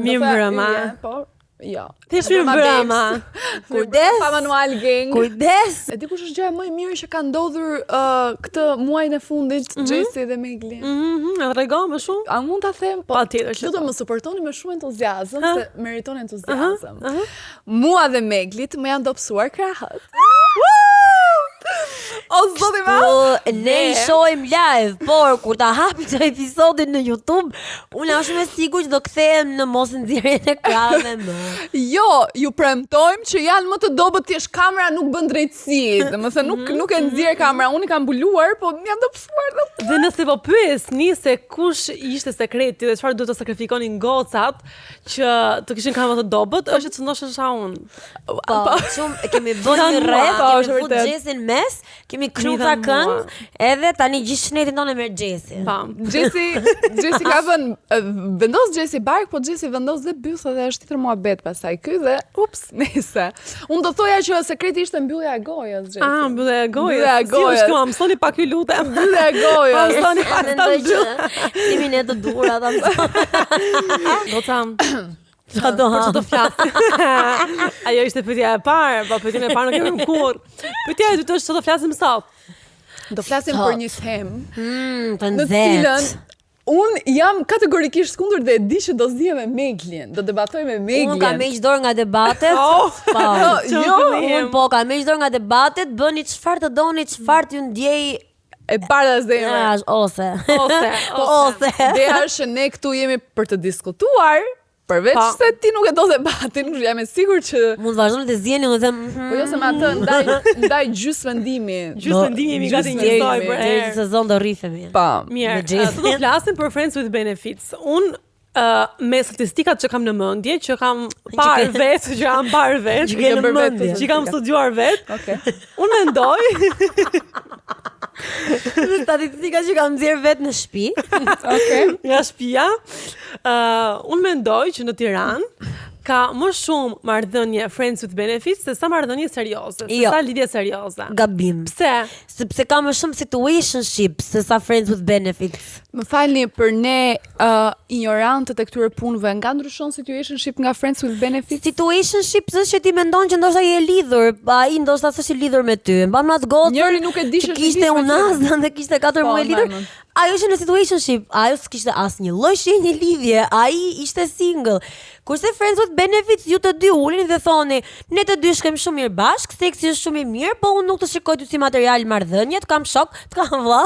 Mirëmbrëma. Po, jo. Thjesht mirëmbrëma. Kujdes. Pa manual gang. Kujdes. E di kush është gjëja më e mirë që ka ndodhur uh, këtë muajin e fundit mm -hmm. Jesse dhe Megli. Mhm, mm e trego më shumë? A mund ta them? Po, Patjetër që. Do të më suportoni me shumë entuziazëm se meriton entuziazëm. Uh -huh. Mua dhe Meglit më janë dobësuar krahët. O zoti ma. Po, ne i shohim live, por kur ta hapim këtë episodin në YouTube, unë jam shumë e sigurt që do kthehem në mos nxjerrjen e krahëve më. Jo, ju premtojmë që janë më të dobët thjesht kamera nuk bën drejtësi. Domethënë nuk mhm, nuk e nxjerr mhm. kamera, unë i kam mbuluar, po më janë dobësuar dhe. Dhe nëse po pyesni se kush ishte sekreti dhe çfarë duhet të sakrifikonin gocat që të kishin krahë më të dobët, është të shëndoshesha unë. Po, po, shumë kemi bërë një rreth, po, kemi fut Xhesin mes, kemi knu ca këngë, edhe tani gjithë shnetin tonë e merr Xhesi. Po. Xhesi, Xhesi ka vënë vendos Xhesi bark, po Xhesi vendos dhe bythë dhe është tjetër muhabet pastaj ky dhe ups, nëse. Unë do thoja që sekreti ishte mbyllja e gojës, Xhesi. Ah, mbyllja e gojës. Mbyllja e gojës. Si është kjo? Mësoni pak ju lutem. Mbyllja e gojës. Po mësoni pak ta mbyll. Jemi ne të duhura ta mësojmë. Goca. Çfarë do ha? Për ç'do flasim? Ajo ishte pyetja e parë, po pyetjen e parë nuk e bëjmë kurrë. Pyetja e dytë është ç'do flasim sot? Do flasim për një temë. Mm, të nxehtë. Në cilën Unë jam kategorikisht kundër dhe e di që do zihem me Meglin, do debatoj me Meglin. Unë kam heq dorë nga debatet. Oh, po, jo, unë po kam heq dorë nga debatet, bëni çfarë të doni, çfarë t'ju ndjej e bardha zemër. Ose. Ose. Po ose. Ideja është që ne këtu jemi për të diskutuar, përveç pa. se ti nuk e do debatin, jam e sigurt që mund të vazhdoni të ziheni, unë them. Mm. Po jo se me atë ndaj ndaj gjysmë mendimi. Gjysmë mendimi jemi gati njësoj për herë. Deri sezon do rrifemi. Po. Mirë, sot do flasim për Friends with Benefits. Unë uh, me statistikat që kam në mendje, që kam parë vetë, që kam parë vetë, që kam bërë vetë, që kam studiuar vetë. Okej. Unë mendoj Me statistikat që kam nxjerr vetë në shtëpi. Okej. Nga shtëpia. Ë, uh, unë mendoj që në Tiranë ka më shumë marrëdhënie friends with benefits se sa marrëdhënie serioze, se jo. sa lidhje serioze. Gabim. Pse? Sepse ka më shumë situationships se sa friends with benefits. Më falni për ne uh, injorantët e këtyre punëve, nga ndryshon situationship nga friends with benefits? Situationships është që ti mendon që ndoshta je e lidhur, ai ndoshta s'është i lidhur me ty. Mban mend atë gocën. Njëri nuk e di që kishte unazën dhe kishte katër po, muaj lidhur. Ajo ishte në situationship, ajo s'kishte asnjë lloj shenje lidhje, ai ishte single. Kurse friends with benefits ju të dy uleni dhe thoni, ne të dy shkojmë shumë mirë bashkë, seksi është shumë i mirë, po unë nuk të shikoj ty si material marrëdhënie, të kam shok, të kam vlla.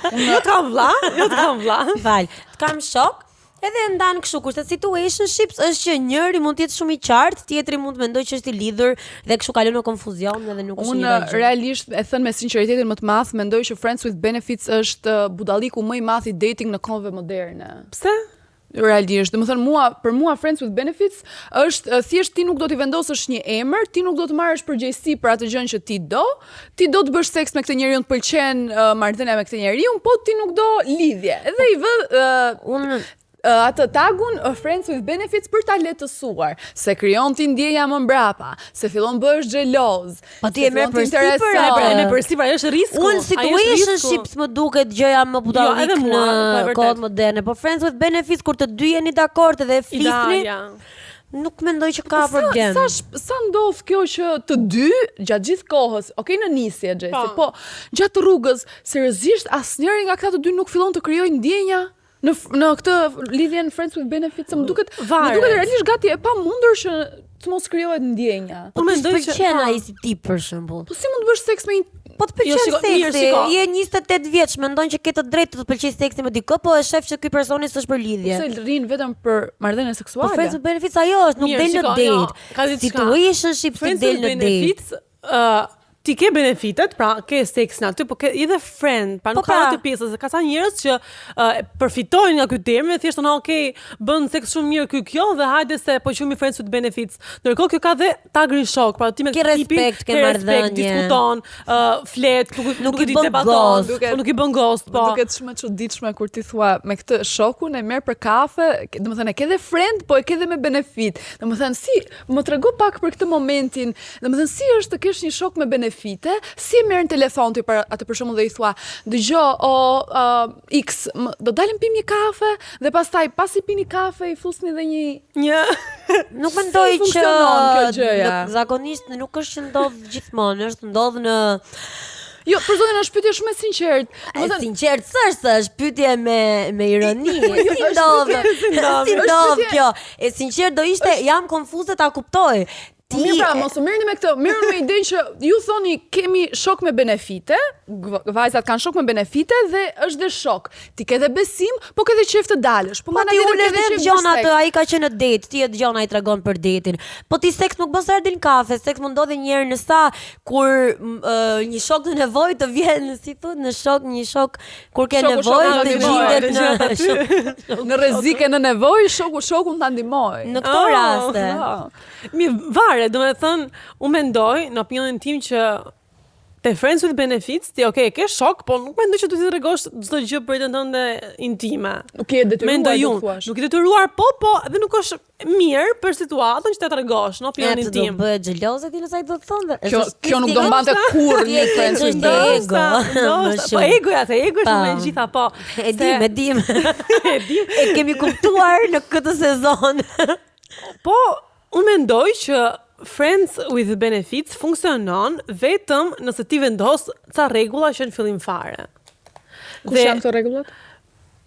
Jo të kam vlla, jo të kam vlla. Fal, të kam shok. Edhe e ndan kështu, kurse situationships është që njëri mund të jetë shumë i qartë, tjetri mund të mendojë që është i lidhur dhe kështu kalon në konfuzion edhe nuk është Unë një gjë. realisht e thënë me sinqeritetin më të madh, mendoj që Friends with Benefits është uh, budalliku më i madh i dating në kohëve moderne. Pse? Realisht, domethënë mua, për mua Friends with Benefits është eh, thjesht ti nuk do t'i vendosësh një emër, ti nuk do të marrësh përgjegjësi për atë gjën që ti do, ti do të bësh seks me këtë njeriu, të pëlqen uh, marrëdhënia me këtë njeriu, po ti nuk do lidhje. Edhe i vë uh, Unë atë tagun uh, Friends with Benefits për ta lehtësuar, se krijon ti ndjenja më mbrapa, se fillon bëhesh xheloz, Po ti e merr përsipër. Po e merr përsipër, ajo është risku. Unë situationships më duket gjëja më budallik jo, në po, kohët moderne. Po friends with benefits kur të dy jeni dakord dhe flisni. Nuk mendoj që ka po, problem. Sa sa sa ndodh kjo që të dy gjatë gjithë kohës, okay në nisje Xhesi, po. po gjatë rrugës seriozisht asnjëri nga këta të dy nuk fillon të krijojë ndjenja në në këtë lidhjen friends with benefits më duket më duket realisht gati e pamundur që të mos krijohet ndjenja. Po mendoj që pëlqen ai si tip për shembull. Po si mund të bësh seks me një Po të pëlqen jo, shiko, seksi, je 28 vjeç, mendon që ke të drejtë të të pëlqejë seksi me dikë, po e shef që ky personi s'është për lidhje. Po pse rrin vetëm për marrëdhënie seksuale? Po friends with benefits ajo është, nuk del në date. Jo, Situationship si del në date. Uh, ti ke benefitet, pra ke seksin aty, po ke edhe friend, pra nuk po, ka pra. atë pjesë, se ka ca njerëz që uh, përfitojnë nga ky term dhe thjesht thonë, ok, bën seks shumë mirë ky kjo dhe hajde se po quhemi friends with benefits. Ndërkohë kjo ka dhe tagrin shok, pra ti me ke respekt, ke marrëdhënie, diskuton, uh, flet, nuk nuk, nuk i bën ghost, duket, po nuk i bën ghost, po. Duket shumë e çuditshme kur ti thua me këtë shokun e merr për kafe, domethënë e ke dhe friend, po e ke dhe me benefit. Domethënë si Më trego pak për këtë momentin, domethënë si është të kesh një shok me benefit? benefite, si e merr në telefon ti për atë për shembull dhe i thua, "Dëgjo, o uh, X, më, do dalim pim një kafe?" Dhe pastaj pasi pini kafe i fusni dhe një Një Nuk mendoj që funksionon kjo gjëja? Nuk, zakonisht nuk është që ndodh gjithmonë, është ndodh në Jo, për zotin është pyetje shumë e sinqertë. E sinqert s'është, është pyetje me me ironi. Si ndodh? Si ndodh kjo? E sinqert do ishte jam konfuze ta kuptoj. Ti Mirë pra, mos u merrni me këtë, merruni me idenë që ju thoni kemi shok me benefite, vajzat kanë shok me benefite dhe është dhe shok. Ti ke dhe besim, po ke dhe qejf të dalësh. Po, po ti ulesh dhe dëgjon atë, ai ka qenë në date, ti e dëgjon ai tregon për date-in. Po ti seks nuk bën sa herë del kafe, seks mund ndodhi një herë në sa kur uh, një shok në nevojë të vjen, si thot, në shok, një shok kur ke nevojë të gjindet në në rrezik e në nevojë, shoku shokun ta ndihmoj. Në këto oh, raste. Mi varet, domethënë, unë mendoj në opinionin tim që te Friends with Benefits, ti okay, ke shok, po nuk mendoj që duhet të tregosh çdo gjë për jetën tënde intime. Nuk je detyruar mendoj unë. Nuk je detyruar, po, po, edhe nuk është mirë për situatën që të tregosh në opinionin tim. Do bëhet xheloze ti nëse ai do të thonë. Kjo kjo nuk do mbante kurrë një Friends with Benefits. Ego. Po egoja, se ego është më e gjitha, po. E dim, e dim. E dim. E kemi kuptuar në këtë sezon. Po, unë mendoj që Friends with Benefits funksionon vetëm nëse ti vendos ca rregulla që në fillim fare. Kush janë këto rregullat?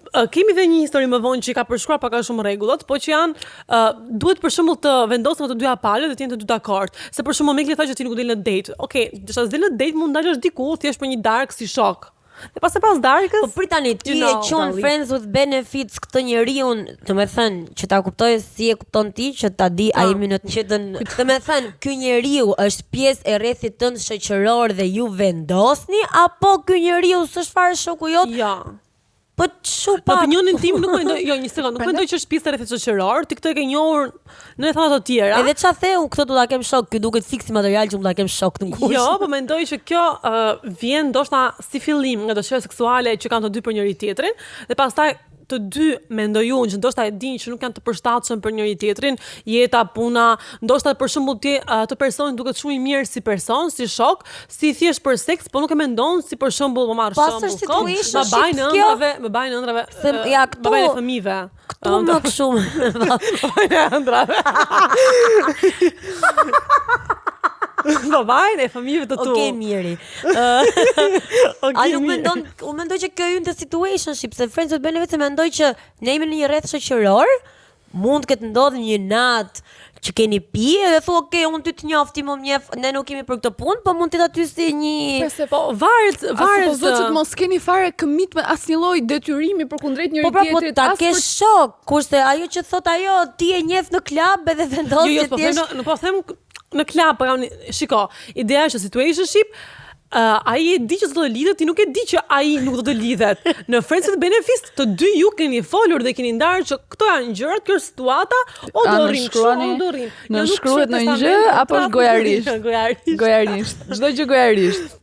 Uh, kemi dhe një histori më vonë që i ka përshkruar pak a shumë rregullat, po që janë uh, duhet për shembull të vendosen nga të dyja palët dhe të jenë të dy dakord. Se për shembull Mekli tha që ti nuk del në date. Okej, okay, desha s'del në date mund dalësh diku thjesht për një darkë si shok. Dhe pas e pas darkës. Po prit tani ti e quan friends with benefits këtë njeriun, domethënë që ta kuptoj si e kupton ti që ta di a jemi në të njëjtën. Domethënë ky njeriu është pjesë e rrethit tënd shoqëror dhe ju vendosni apo ky njeriu s'është fare shoku jot? Jo. Po çu pa. Në opinionin tim nuk mendoj, jo, një sekond, nuk mendoj që është pjesë e rrethit shoqëror, ti këtë e ke njohur në rrethana të tjera. Edhe ça the unë këtë do ta kem shok, ky duket fiks si material që unë do ta kem shok të ngushtë. Jo, po mendoj që kjo uh, vjen ndoshta si fillim nga dëshira seksuale që kanë të dy për njëri tjetrin dhe pastaj të dy mendoj unë që ndoshta e dinë që nuk janë të përshtatshëm për njëri tjetrin, jeta, puna, ndoshta për shembull ti atë personin duket shumë i mirë si person, si shok, si thjesht për seks, po nuk e mendon si për shembull, po marr po, shembull kot, babain e ëndrrave, babain e ëndrrave, se ja këtu babain e fëmijëve. Këtu më kështu. Babain e ëndrrave. Babain e fëmijëve të tu. Okej, miri. Okej. A nuk mendon, unë mendoj që kjo hyn te situationship, se friends with benefits mendoj që ne jemi në një rreth shoqëror, Mund të ketë ndodhur një natë që keni pi edhe thua, ok, unë ty të njoh, ti më njeh, ne nuk jemi për këtë punë, po mund të jetë aty si një Pse po varet, varet. Supozohet që të mos keni fare commitment, asnjë lloj detyrimi përkundrejt njëri po, pra, po, tjetrit, po ta kesh shok, kurse ajo që thot ajo, ti e njeh në klub edhe vendos jo, jo, po ti them, nuk po them në klub, po jam shiko, ideja është situationship, uh, ai e di që s'do të lidhet, ti nuk e di që ai nuk do të lidhet. Në Friends with Benefits të dy ju keni folur dhe keni ndarë që këto janë gjërat, kjo është situata, o do rrim kështu, o do rrim. Jo, Nënshkruhet në një gjë apo është gojarisht? Gojarisht. Gojarisht. Çdo gjë gojarisht.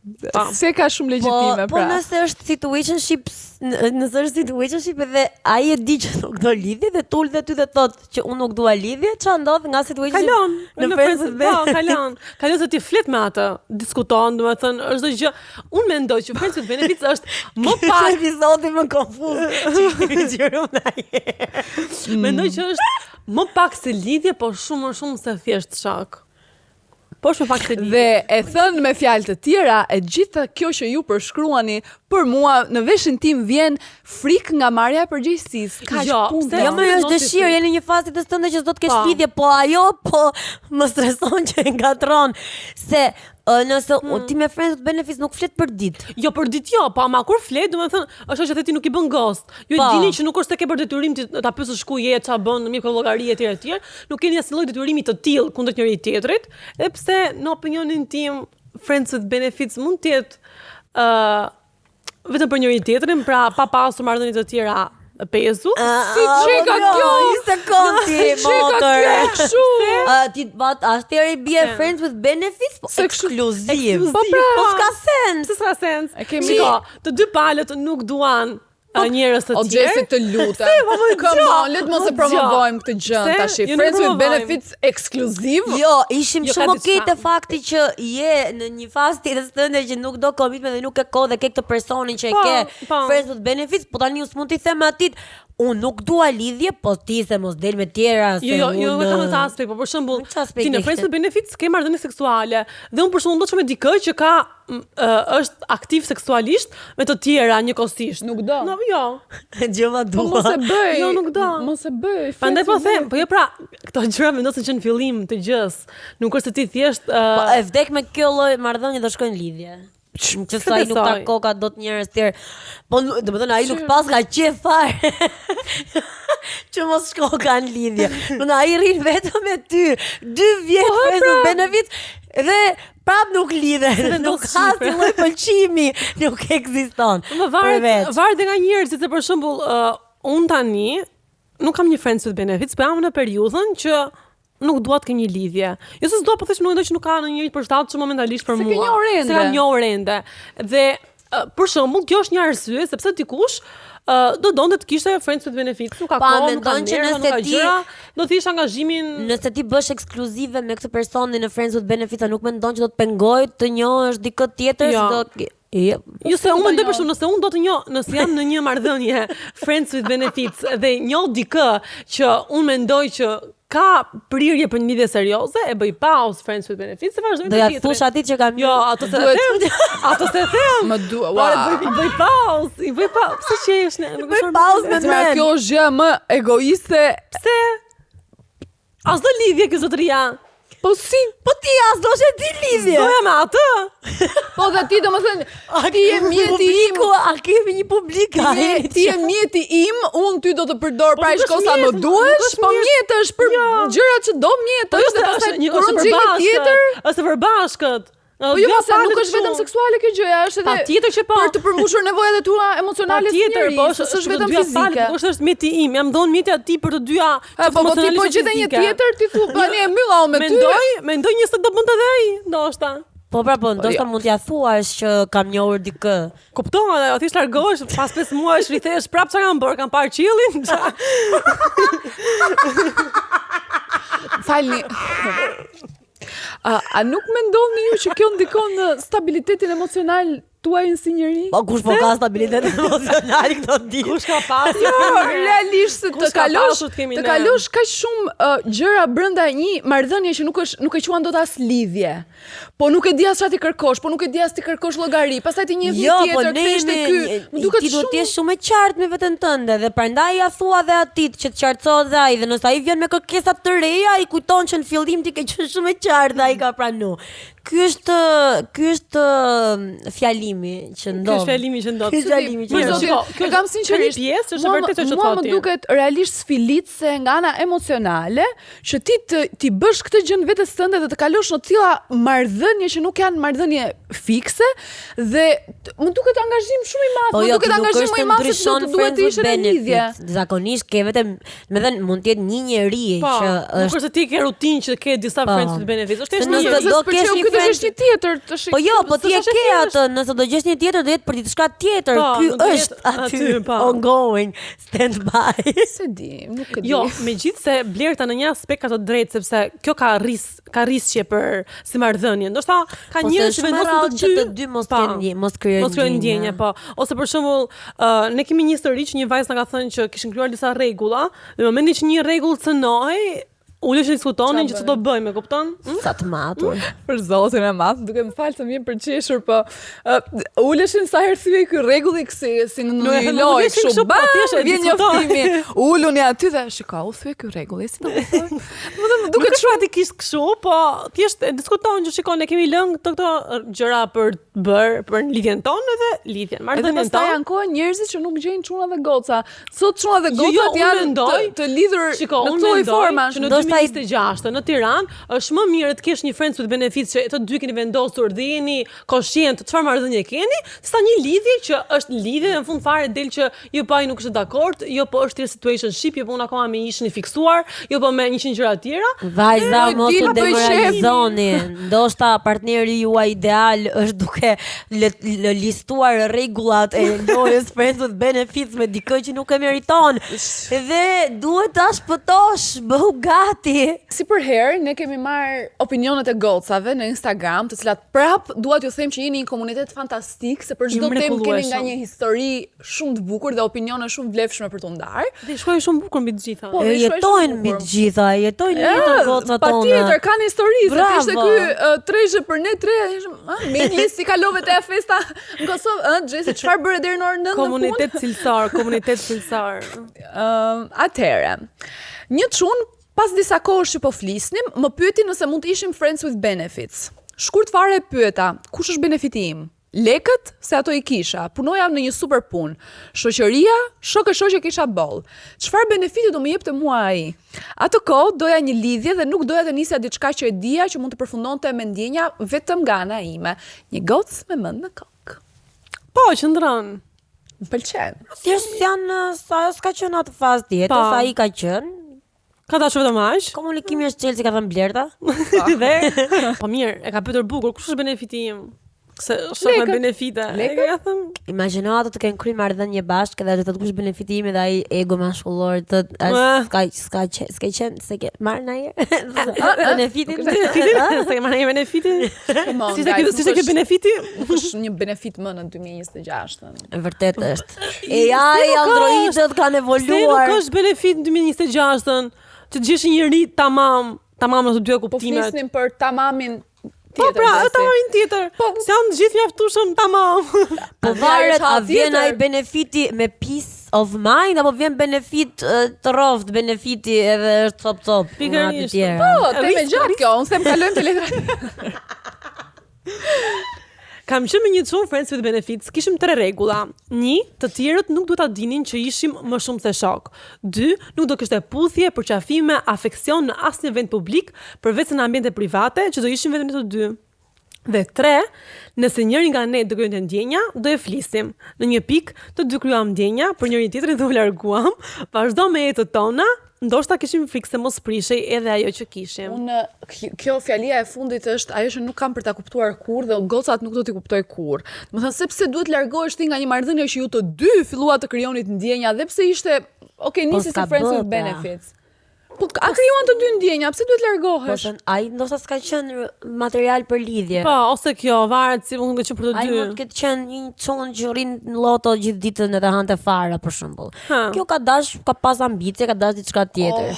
Se ka shumë legjitime po, po pra. Po nëse është situationship, nëse është situationship edhe ai e di që nuk do lidhje dhe të ul dhe ty dhe thotë që unë nuk dua lidhje, ça ndodh nga situationship kalon në friends with po, kalon. Kalon se ti flet me atë, diskuton, domethënë, është gjë. Unë mendoj që friends with benefits është më pak episodi më konfuz që kemi xhiruar ndonjëherë. Mm. Mendoj që është më pak se lidhje, po shumë më shumë se thjesht shok. Po është më pak se lidhje. Dhe e thënë me fjalë të tjera, e gjitha kjo që ju përshkruani për mua në veshin tim vjen frikë nga marrja e përgjegjësisë. Kaq jo, punë. Jo, më është dëshirë, jeni në një fazë të tënde që s'do të kesh po. lidhje, po ajo po më streson që e ngatërron se nëse hmm. ti me friends with benefits nuk flet për ditë. Jo për ditë jo, po ama kur flet, domethënë, është që ti nuk i bën ghost. Ju e po. dini që nuk është se ke për detyrim ti ta pyesësh ku je, ça bën, në mirë llogari etj etj. Nuk keni asnjë lloj detyrimi të tillë kundër njëri tjetrit, edhe pse në opinionin tim friends with benefits mund të jetë ë uh, vetëm për njëri tjetrin, pra pa pasur marrëdhënie të tjera pezull. Si çeka jo, kjo? Një sekond ti, motër. Kështu. Ti bat atëherë i bie friends with benefits, po ekskluziv. Po pra, po s'ka sens. S'ka sens. E kemi Shiko, të dy palët nuk duan. uh, njerëz të O tjerë. Gjesi të lutem. Po, më Come dëgjo, on, le të mos më e promovojmë këtë gjë Pse? tash. Jo, nuk Friends with promovojmë. benefits ekskluziv. Jo, ishim Jo, ka shumë okay diçka. te fakti që je në një fazë të jetës tënde që nuk do commitment dhe nuk ke kohë dhe ke këtë personin që e Po, ke po. friends with benefits, po tani unë s'mund t'i them atit, unë nuk dua lidhje, po ti se mos del me tjera se Jo, jo, jo, unë nuk kam atë aspekt, po për shembull, Në ç'aspekt ti në ishte? Friends with Benefits ke marrëdhënie seksuale dhe unë për shembull do të shoh me dikë që ka m, ë, është aktiv seksualisht me të tjera njëkohësisht. Nuk do. No, jo. Gjova Po dua. mos e bëj. Jo, nuk do. Mos e bëj. Prandaj Friends po with them, po jo pra, këto gjëra vendosen që në fillim të gjës. Nuk është se ti thjesht ë, Po e vdek me kjo lloj marrëdhënie do shkojnë lidhje. Që sa ai nuk besoj. takoka do të njerëz tjerë. Po do të thënë ai nuk pas ka qef fare. që mos shko ka në lidhje. Do të ai rrin vetëm me ty. Dy vjet po, friends with benefits dhe prap nuk lidhen. vendos Nuk ka asnjë lloj pëlqimi, nuk ekziston. Më varet, Përveç. varet dhe nga njerëzit, se për shembull, uh, unë tani nuk kam një friends with benefits, po jam në periudhën që nuk dua të kem një lidhje. Jo se s'dua, po thjesht mendoj që nuk ka ndonjë njeri të përshtatshëm momentalisht për Se mua. ke njohur ende. Se kam njohur ende. Dhe uh, për shembull, kjo është një arsye sepse dikush uh, do donte të kishte friends with benefits, nuk ka Pa, kohë, nuk ka mendon që nerva, nuk nëse ka ti- gjëra, do thjesht angazhimin Nëse ti bësh ekskluzive me këtë personin në Friends with Benefits, a nuk mendon që do të pengoj të njohësh dikë tjetër, Jo. se do Jo. Jo se unë mendoj për shembull, nëse unë do të njoh, nëse jam në një marrëdhënie friends with benefits dhe njoh dikë që unë mendoj që ka prirje për një lidhje serioze, e bëj pauzë friends with benefits dhe vazhdoj Do me ja tjetrin. thush atij që kam Jo, ato se Duhet- them. Ato se them. Më dua, Po, ua. e bëj, i bëj pauzë, i bëj pauzë. Pse qesh ne? Nuk Bëj është pauzë me Zemra, men. kjo është gjë më egoiste. Pse? As do lidhje ky zotëria. Po si? Po ti as do të di lidhje. Doja me atë. Po dhe ti domethënë ti je mjeti im. Publiku, a kemi një publik Ti je, ai? ti je mjeti im, unë ty do të përdor Po pra nuk është shko sa më mjet, nuk duhesh, është po mjet. mjet është për Jo. gjërat që do mjet, Po është jo dhe se pastaj është një kur është unë gjej një përbashkët. tjetër, Është e përbashkët. Po jo, se nuk është vetëm seksuale kjo gjëja, është edhe Patjetër që po. për të përmbushur nevojat e tua emocionale si Patjetër, njeri, po se është s'është vetëm dyja palët, fizike. Nuk është është mjeti im, jam dhënë mjeti atij për të dyja, Ha, po po ti po gjete një tjetër, ti thu, tani e mbylla unë me ty. Mendoj, mendoj një se do bënte edhe ai, ndoshta. Po pra po, ndoshta jo. mund t'ja thuash që kam njohur dikë. Kupton, edhe thjesht largohesh pas 5 muajsh rikthehesh prapë çka kam bërë, kam parë qiellin. qa- Falni. A, a nuk mendoni ju që kjo ndikon në stabilitetin emocional tuajin si njeri? Po kush po ka stabilitet emocional këto ditë? Kush ka pasur? Jo, realisht se të Kush ka kalosh pasur të kemi të ne? kalosh kaq shumë uh, gjëra brenda një marrëdhënie që nuk është nuk e quan dot as lidhje. Po nuk e di as çfarë ti kërkosh, po nuk e di as ti kërkosh llogari, pastaj ti njeh një Jo, po tjetër, ne kthehesh te jemi ky. Më duket ti duhet të shumë jesh shumë e qartë me veten tënde dhe prandaj ja thua dhe atit që të qartësohet dhe ai dhe nëse ai vjen me kërkesa të reja, ai kujton që në fillim ti ke qenë shumë e qartë dhe ai ka pranu. Ky është ky është ë, fjalimi që Ky ndodh. është fjalimi që ndodh. Ky është fjalimi që Për Mirë, ndodh. zotin, shiko, kjo e kam ka sinqerisht. një pjesë që është e mua vërtetë që Mua më thoti. duket realisht sfilitse nga ana emocionale që ti të ti bësh këtë gjë në vetes tënde dhe të kalosh në të tilla marrëdhënie që nuk janë marrëdhënie fikse dhe t- më duket angazhim shumë i madh, Po më jo, duket ti nuk angazhim është më i të madh se që do ndryshon të duhet friends të with ishe në lidhje. benefits. Zakonisht ke vetëm, me thënë, mund të jetë një njeri Po, që nuk është është se ti ke rutinë që ke disa Po. friends with benefits. Është Se thjesht nëse një do Se s'pëlqeu, kesh një ky do friend- jesh një tjetër, tash. Po jo, po ti e s'është e ke thjeshtë. atë, nëse do gjesh një tjetër do jetë për diçka tjetër. Po, Ky nuk do jetë është aty, aty, po. ongoing, stand by. Se di, nuk e di. Jo, megjithëse Blerta në një aspekt ka të drejtë sepse kjo ka ris ka risqe për si marrëdhënie. Ndoshta ka Po se njerëz që është shumë e vendosin rrallë të që dy të dy mos Pa, kenë ndje- mos krijojnë mos krijojnë ndjenja. ndjenja, po. Ose për shembull, ë, ne kemi një histori që një vajzë na ka thënë që kishin krijuar disa rregulla, dhe në momentin që një rregull cënohej, uleshin diskutonin Qa që ç'do bëjmë, e kupton? Hm? Sa të matur. Për zotin e madh, duke më falë se më vjen për qeshur, po uh, uleshin sa herë thyej ky rregulli kësi si në Nuk e një them, nuk lojë uleshin kështu, kështu, po, bam, thjesht e vjen diskutonin. njoftimi. Uluni aty dhe shiko, u thyej ky rregulli, si do të thoj. Do të thënë, më Duket duket shumë faktikisht kështu, po thjesht e diskuton që shikon ne kemi lënë këto këto gjëra për të bërë për lidhjen tonë edhe lidhjen, Edhe marrëdhënien pastaj tonë. ankohen njerëzit që nuk gjejnë çuna dhe goca. Sot çuna dhe Jo, jo, gocat unë janë të, mendoj- të lidhur Shiko, në unë këto lloj mendoj formash. që në Ndoshta Ndoshta i- 2026 në Tiranë është më mirë të kesh një friends with benefits që të dy keni vendosur dhe jeni koshient çfarë marrëdhënie keni, sa një lidhje që është lidhje dhe në fund fare del që jo po ai nuk është dakord, jo po është thjesht situationship, jo po unë akoma me ishin i fiksuar, jo po me 100 gjëra të tjera. Vajza, Oj, mos dil u bëj demoralizoni. Ndoshta partneri juaj ideal është duke le, le listuar rregullat e lojës Friends with Benefits me dikë që nuk e meriton. Dhe duhet ta shpëtosh, bëhu gati. Si për herë, ne kemi marrë opinionet e gocave në Instagram, të cilat prap dua t'ju them që jeni një komunitet fantastik, se për I çdo temë keni mrekullueshëm. nga një histori shumë të bukur dhe opinione shumë vlefshme për t'u ndarë. Dhe shkoj shumë bukur mbi të gjitha. Po, E dhe shkoj shumë jetojnë mbi bukur. të gjitha, e jetojnë në jetën gocat Pa tona. tjetër, kanë histori, se Bravo. ishte ky uh, treshe për ne tre, ishim, ah, Megli si kalove te festa në Kosovë, ë Xhesi çfarë bëre deri në orën 9 në punë? Komunitet cilësor, komunitet cilësor. Ëm, atëherë, një çun pas disa kohësh që po flisnim, më pyeti nëse mund të ishim friends with benefits. Shkurt fare e pyeta, kush është benefiti im? Lekët, se ato i kisha, punoja në një super punë. Shoqëria, shok e shoqe kisha boll. Çfarë benefiti do më jepte mua ai? Atë kohë doja një lidhje dhe nuk doja të nisja diçka që e dija që mund të përfundonte me ndjenja vetëm nga ana ime. Një gocë me mend në kokë. Po, qëndron. Më pëlqen. Thjesht janë sa ajo s'ka qenë atë fazë të jetës, Po. ai ka qenë. Ka dashur vetëm aq. Komunikimi është çelësi ka thënë Blerta. Dhe po mirë, e ka pyetur bukur, kush është benefiti im? Se shoh me Lekët. benefite. E Lekët? ka thënë, Imagjino ato të kenë kry marrëdhënie bashkë dhe atë të thotë kush benefiti im dhe ai ego mashkullor të Ah. s'ka s'ka qe- s'ka qenë s'e ke marrë ndonjëherë benefitin. benefitin? S'e ke marrë ndonjë benefitin? Come on, Si ishte guys, ky si ishte nuk ky është- benefiti? Nuk është një benefit më në 2026-ën. E vërtet është. AI, nuk androidët kanë Pse nuk evoluar. është benefit në 2026-ën që të gjesh një njeri tamam, tamam në të dyja Po kuptimet. flisnim për tamamin Po tjetër. pra, Besi. tamamin tjetër. Po. Se janë të gjithë mjaftueshëm tamam. Po A varet është a hall vjen tjetër? ai benefiti me peace of mind apo vjen benefit eh, të rroft benefiti edhe është cop cop nga të Pikërisht. tjera. Po, temë Risk, gjatë kjo, unë them kalojmë te letra. Kam qenë me një çun Friends with Benefits, kishim tre rregulla. Një, të tjerët nuk duhet ta dinin që ishim më shumë se shok. Dy, nuk do kishte puthje, përqafime, afeksion në asnjë vend publik, përveç se në ambiente private që do ishim vetëm ne të dy. Dhe tre, nëse njëri nga ne do krijonte ndjenja, do e flisim. Në një pikë, të dy krijuam ndjenja për njëri tjetrin dhe u larguam. Vazhdo me jetët tona, ndoshta kishim frikë se mos prishej edhe ajo që kishim. Unë kjo- kjo fjalia e fundit është ajo që nuk kam për ta kuptuar kurrë dhe gocat nuk do t'i kuptoj kurrë. Do të thënë sepse duhet largohesh ti nga një marrëdhënie që ju të dy filluat të krijonit ndjenja dhe pse ishte okay, nisi si s'ka friends bë, with pra. benefits. Po a krijuan të dy ndjenja, pse duhet Po largohesh? thën, ai ndoshta s'ka qenë material për lidhje. Po, ose kjo varet si mund të qenë për të Ai dy. mund të ketë qenë një çun që rrin në loto gjithë ditën edhe hante fara për shembull. Ha. Kjo ka dash, ka pas ambicie, ka dash diçka tjetër.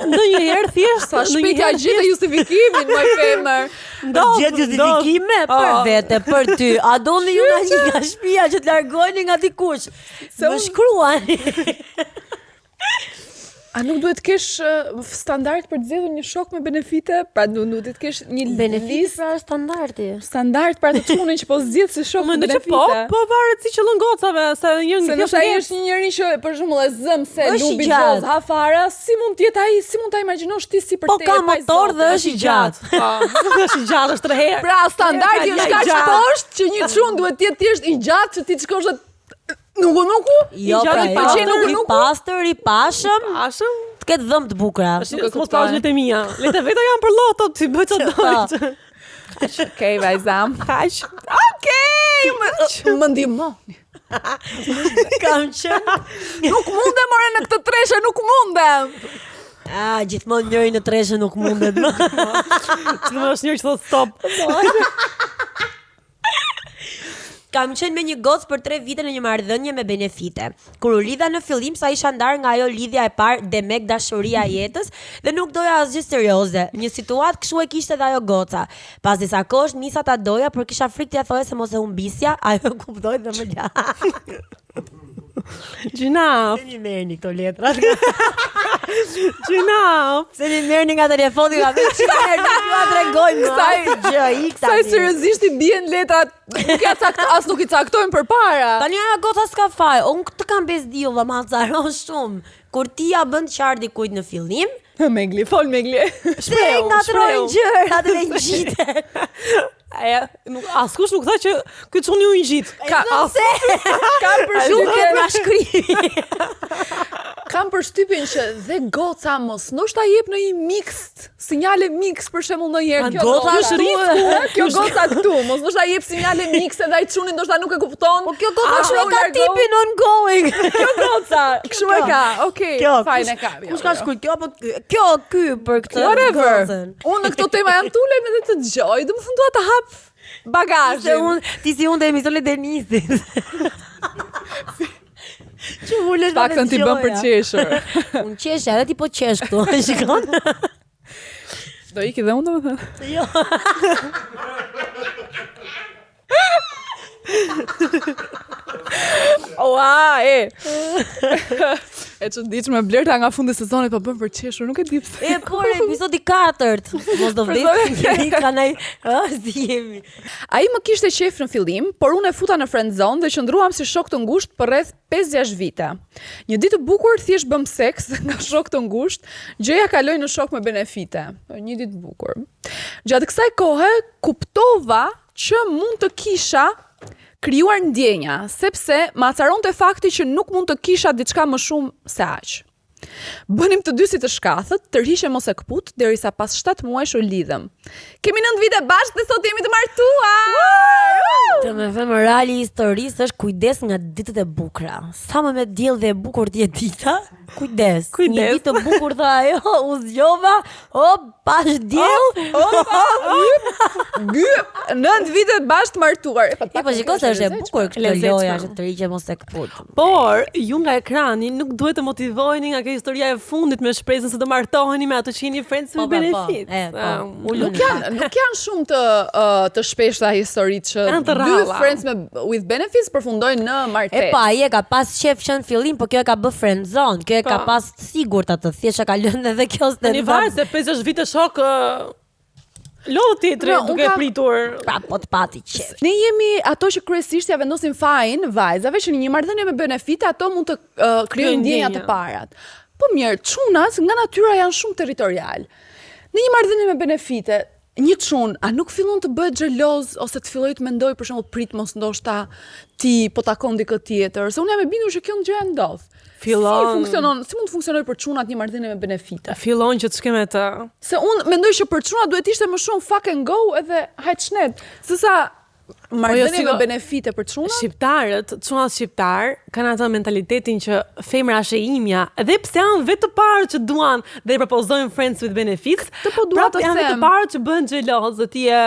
Ndonjëherë thjesht, Sa shpejt ja ndonjëherë gjete justifikimin, moj femër. ndodh. Gjet justifikime për Oh. vete, për ty. A doni ju nga një nga shtëpia që të largoheni nga dikush? Se më shkruani. A nuk duhet të kesh uh, standard për të zgjedhur një shok me benefite? Pra nuk nuk duhet të kesh një Benefiti listë pra është standardi. standard për atë çunin që po zgjedh si shok me Mendoj që benefite. po, po varet si qëllon gocave, se një Se nëse ai është një njeri që për shembull e zëm se Është i lubi gjatë. gjoz ha fara, si mund të jetë ai, si mund ta imagjinosh ti si për Po te ka pa i motor dhe zotin? është i gjatë. Po, është i gjatë, është tre herë. Pra standardi Ja, është i kaq gjatë. poshtë që një çun duhet të jetë thjesht i gjatë që ti të shkosh dhe nuku nuku, Jo, I gjatë, pra, i jo. pëlqen nuku I nuku. pastër, i pashëm, Ashëm, të ketë dhëmbë të bukura. është Nuk e mos kuptoj. pa letë e mia. Letë vetë janë për loto, ti bëj çfarë Po. do. Okej, vajzam. Kaq. Okej, më, më ndihmoni. Kam qenë. Nuk mundem more në këtë treshe, nuk mundem. Ah, gjithmonë njëri në treshe nuk mundet më. Që më është njëri që thotë stop. Kam qenë me një gocë për 3 vite në një marrëdhënie me benefite. Kur u lidha në fillim sa isha ndar nga ajo lidhja e parë demek dashuria e jetës dhe nuk doja asgjë serioze. Një situatë kështu e kishte edhe ajo goca. Pas disa kohësh nisa ta doja, por kisha frikë t'ia thoja se mos e humbisja, ajo e kuptoi dhe më la. Gjynaf, Se mi merrni këto letra. gjynaf. Se mi merrni nga telefoni nga vetë çfarë nuk jua tregojmë më Kësaj- asgjë, ik Sa tani. seriozisht i bien letrat, nuk ja cakt, as nuk i caktojnë përpara. Tani ajo goca s'ka faj. Unë këtë kam bezdi, valla, ma acaron shumë. Kur ti ja bën të qartë dikujt në fillim, Megli, fol Megli. Se ngatërrojnë gjërat dhe ngjiten. E, nuk, askush nuk tha që ky çuni u ngjit. Ka as, kam Duket përshtypjen, nga shkrimi. kam përshtypjen që dhe goca mos ndoshta jep në një mixed, sinjale mix për shembull ndonjëherë Pa, kjo goca goca është risku. Kjo goca këtu, mos ndoshta jep sinjale mix edhe ai çuni ndoshta nuk e kupton. Po kjo goca A, kështu e u ka largo. tipin ongoing. Kjo goca, kështu e ka. Okej, Kjo, fajn e ka. jo, Kush ka jo. shkruar kjo apo kjo ky për këtë Whatever. gocën? Unë në këto tema jam tulem edhe të dëgjoj, domethënë dua të hap Se bagazhin. unë, ti si unë dhe emisionet Denisit. Që ulesh Paktën ti bën për qeshur. Unë qesh, edhe ti po qesh këtu, shikon? Do iki dhe unë domethënë. Jo. Ua, e. e çuditshme Blerta nga fundi i sezonit po bën për qeshur, nuk e di pse. E por episodi 4. Mos do vdes njeri ka nai, ë, si jemi. Ai më kishte qejf në fillim, por unë e futa në friend zone dhe qëndruam si shok të ngushtë për rreth 5-6 vite. Një ditë të bukur thjesht bëm seks nga shok të ngushtë, gjëja kaloi në shok me benefite. Një ditë të bukur. Gjatë kësaj kohe kuptova që mund të kisha krijuar ndjenja, sepse më acaronte fakti që nuk mund të kisha diçka më shumë se aq. Bënim të dy si të shkathët, tërhiqem ose këput, derisa pas 7 muajsh u lidhëm. Kemi 9 vite bashkë dhe sot jemi të martuar. Të me thënë morali i historisë është kujdes nga ditët e bukura. Sa më me diell dhe e bukur të jetë dita, kujdes. Kujdes. Një ditë të bukur tha ajo, u zgjova, hop, pash diell. Opa, Gy, 9 vite bashkë të martuar. E, E po shiko se është e bukur këtë Lezetshme. loja që tërhiqem ose këput. Por ju nga ekrani nuk duhet të motivoheni nga kjo historia e fundit me shpresën se do martoheni me ato që jeni friends Po, with po, po. benefits. E, po. Um, Ulu Nuk janë nuk janë shumë të uh, të shpeshta historitë që Janë të dy rralla. friends me with benefits përfundojnë në martesë. E pa, ai e ka pas qef që në fillim, po kjo e ka bë friend zone, kjo e ka Po. pas të sigurt atë, thjesht e ka lënë edhe kjo s'te. Tani varet se 5-6 vite shok ë, lodh tjetri No, unë duke kam- pritur. Pra, po të pati qef. Ne jemi ato që kryesisht ja vendosin fajin vajzave që në një marrëdhënie me benefite ato mund të uh, krijojnë ndjenja të ndjenja. parat. Po mirë, çunat nga natyra janë shumë territorial. Në një marrëdhënie me benefite, një çun a nuk fillon të bëhet xheloz ose të fillojë të mendoj për shembull prit mos ndoshta ti po takon dikë tjetër, se unë jam e bindur që kjo gjë ndodh. Fillon. Si funksionon, si mund të funksionojë për çunat një marrëdhënie me benefite? Fillon që të shke me të. Se unë mendoj që për çuna duhet ishte më shumë fuck and go edhe hajt shnet, se sa marrëdhënie si me go- benefite për çuna. Shqiptarët, çunat shqiptar kanë atë mentalitetin që femra është e imja, edhe pse janë vetë të parë që duan dhe i propozojnë friends with benefits, Këtë po dua prapë të janë vetë të them. parë që bëhen xheloz dhe ti e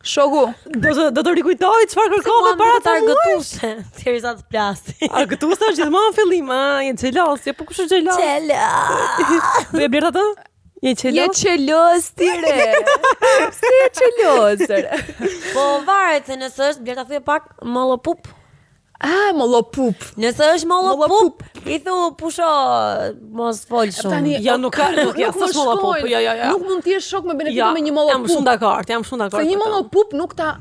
Shoku, do të do të rikujtoj çfarë kërkova para të ca muajsh. argëtuese, derisa të plasi. Argëtuese është gjithmonë në fillim, a, je xheloz, ja po kush është xheloz? Qela. Do e blertë atë? Je je xheloz? xheloz ti re. Pse je xheloz? re? Po varet se nëse është blerta thuaj pak mollopup. Ah, mollopup. Nëse është mollopup, i thu pusho, mos fol shumë. Tani Ja, nuk ka- nuk ja, më s'është mollopup, shkojnë. jo, jo, jo. Nuk mund të jesh shok me benefite Ja, me një Jam mollopup. shumë dakord, jam shumë dakord. Se një me të. mollopup nuk ta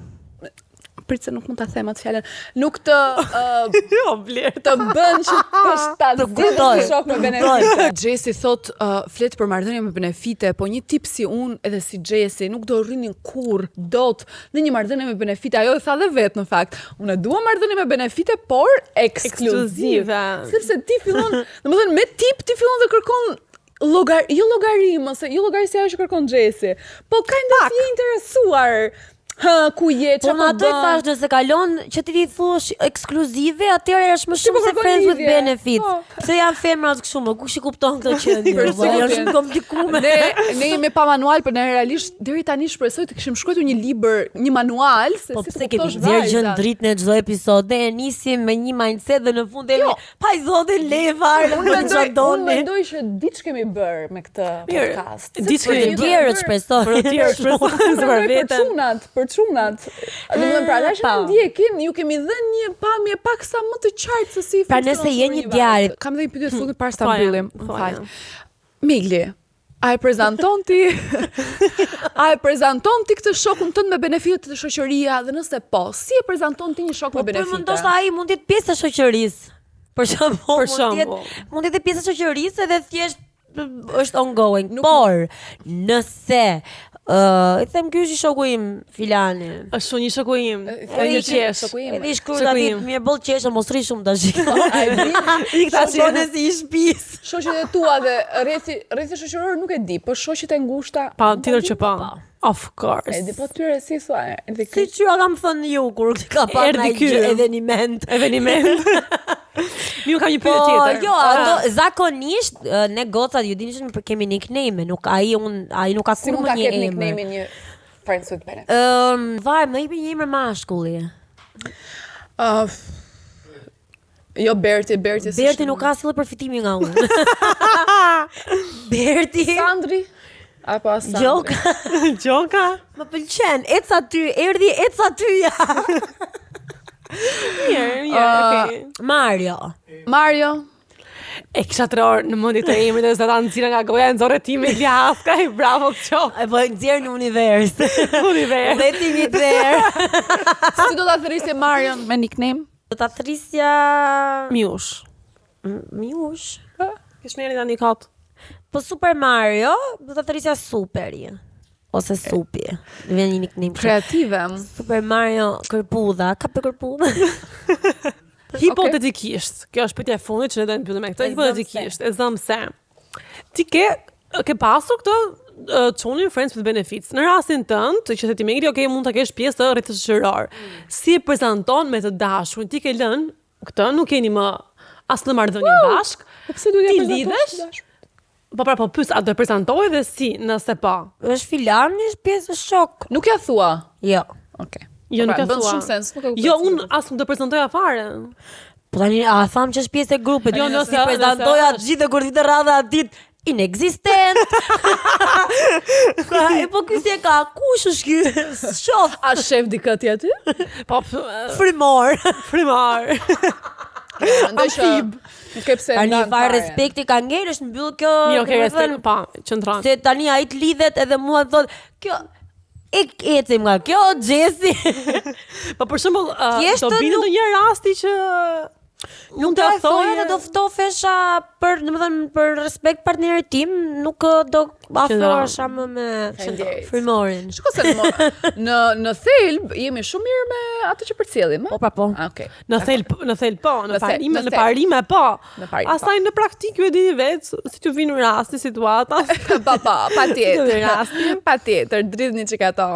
Prit se nuk mund ta them atë fjalën. Nuk të uh, Jo, blertë. të bën që të ta zgjidhësh kuptoj, si shok me benefite. Jesse thot uh, flet për marrëdhënie me benefite, po një tip si unë edhe si Jesse nuk do rrinin kurr dot në një marrëdhënie me benefite. Ajo e tha dhe vet në fakt. Unë e dua marrëdhënie me benefite, por ekskluzive. Ekskluzive. Sepse ti fillon, domethënë me tip ti fillon dhe kërkon llogar, jo llogari, mos e jo llogari si ajo që kërkon Jesse, po kind of je interesuar. Ha, ku je, Po çfarë në po ato i bën? thash nëse kalon që ti ti thuash ekskluzive, atëherë është më Ti po shumë se kërkon friends with lidhje. benefits. Po. Pse janë femrat kështu më, kush i kupton këto qenie? Për valla, Janë zotin. shumë komplikume. Ne ne jemi pa manual, por ne realisht deri tani shpresoj të kishim shkruar një libër, një manual se Po si pse të kemi kuptosh nxjerr gjën vajzat. dritë në çdo episod ne e nisim me një mindset dhe në fund jemi Jo. pa i zotin le fare, Unë bëni mendoj, çfarë unë doni. mendoj që diç kemi bërë me këtë Mirë, podcast. diç Sepse kemi Për të tjerët shpresoj. Për të tjerët shpresoj, Unë se për mendoj për veten. çunat, për çunat. Domethënë pra ata që Pa. na ndjekin, ju kemi dhënë një pamje paksa më të qartë se si Pra funksionon nëse je truri një i djalë- vajzës. Kam dhe një pyetje të fundit para se ta Thoja, mbyllim. Më thoja. fal. Migli, a e prezanton ti A e prezanton ti këtë shokun tënd me benefitet të shoqëria dhe nëse po, si e prezanton ti një shok me Po benefite? më ndoshta ai mund të jetë pjesë e shoqërisë. Për shembull, Për mund të jetë shembull. mund të jetë pjesë e shoqërisë edhe thjesht është ongoing, nuk... por nëse uh, i them ky është shoku im filani. Është shumë një shoku im. Edhe një qesh. Shoku im. Edhe i shkruaj aty mirë boll qesh, mos rri shumë tash. Ik tash. Shkon si i shtëpisë. Shoqet e tua dhe rrethi rrethi shoqëror nuk e di, po shoqet e ngushta. Pa, tjetër që po. Of course. E di po tyre si thua, erdhi ky. Si ç'ua kam thënë ju kur ka pa erdhi ky eveniment. Eveniment. Ju kam një pyetje po, tjetër. Jo, ato ah. zakonisht ne gocat ju dini që ne kemi nickname, nuk ai un ai nuk ka si kurrë një emër. Si mund ta ketë nickname një friends with benefits? Ëm, um, var, më jepi një emër mashkulli. Uh, Jo Berti, Berti s'është. Berti nuk ka asnjë përfitimi nga unë. Berti. Sandri apo Sandri. Gjoka. Gjoka. Më pëlqen, ec aty, erdhi ec aty ja. Mirë, mirë, uh, okay. Mario. Mario. E kisha tre orë në mendje të emrin dhe s'ta nxira nga goja e nxorre ti me Haska i bravo të qoftë. E po e nxjerr në univers. Univers. Letting it there. Si do ta thërrisje Marion me nickname? Do ta thërrisja Miush. Miush. Kish meri tani kot. Po Super Mario, do ta thërrisja Superi ose Supi. Në vjen një nickname. Kreative. Super Mario kërpudha, kape kërpudha. Hipotetikisht, kjo është pyetja e fundit që ne do të mbyllim me këtë. Hipotetikisht, e zëm se ti ke ke pasur këtë çunin Friends with Benefits. Në rastin tënd, të që the ti Megri, okay, mund ta kesh pjesë të rrethit shoqëror. Mm. Si e prezanton me të dashurin, ti ke lënë këtë, nuk jeni më as në marrëdhënie bashk. Po pse duhet ta prezantosh? Po pra, po pyes, a do e prezantoj dhe si, nëse po? Është filani, është pjesë është shok. Nuk ja thua. Jo. Okej. Okay. Jo, po nuk pra, ja thua. Bën shumë sens, nuk e kuptoj. Jo, unë as nuk do prezantoja fare. Po tani a tham që është pjesë e grupit? Jo, nëse si prezantoja të gjithë kur vite radha atë ditë inekzistent. Ka, e po ky si e ka, kush është ky? Shoh. A shef dikë ti aty? Po frymor. Frymor. Mendoj që nuk e pse Tani fare respekti ka ngel është mbyll kjo. Mirë, okay, respekt, pa, qëndron. Se tani ai të lidhet edhe mua thotë, kjo E ecim nga kjo, Xhesi. Po për shembull, uh, do binte nuk... ndonjë rasti që nuk do ta thoja dhe do ftofesha për, domethënë, për respekt partnerit tim, nuk do afrohesha më me frymorin. Shiko se në, në në thelb jemi shumë mirë me atë që përcjellim, ëh? Po, pra, po. Ah, okay. Në thelb, në thelb po, në parime, në parime po. Në parim. Pastaj në praktikë ju e dini vetë si t'ju vinë rasti situata. Po po, patjetër. Rasti. Patjetër, dridhni çik ato.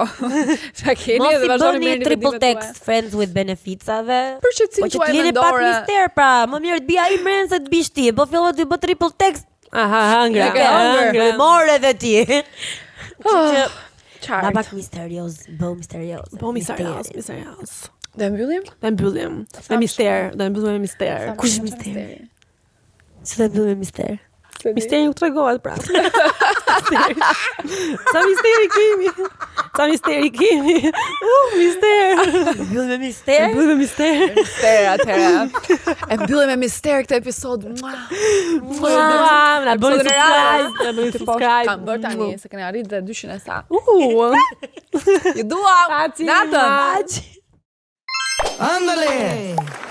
Çka keni Mos i bëni triple text friends with benefitsave. Për qetësinë po tuaj mendore. Po që pak mister pra, më mirë të bie ai mrena se të bish ti. Po fillo të bë triple text. Aha, hëngra. Hëngra. More edhe ti. Kështu që Qartë. Ba pak misterioz, bëu misterioz. Bëu misterioz, misterioz. Do e mbyllim? Do e mbyllim. Me mister, do e mbyllim me mister. Kush është misteri? Si do e mbyllim me mister? Misteri nuk tregohet pra. Sa misteri kemi? Sa misteri kemi? Uh, mister. Mbyllim me mister? Mbyllim me mister. Mister atëherë. E mbyllim me mister këtë episod. Mua. Mua, na bëni subscribe, na bëni subscribe. Kam bërë tani se keni arrit dhe 200 e sa. Uh. Ju duam. Natën. Andale.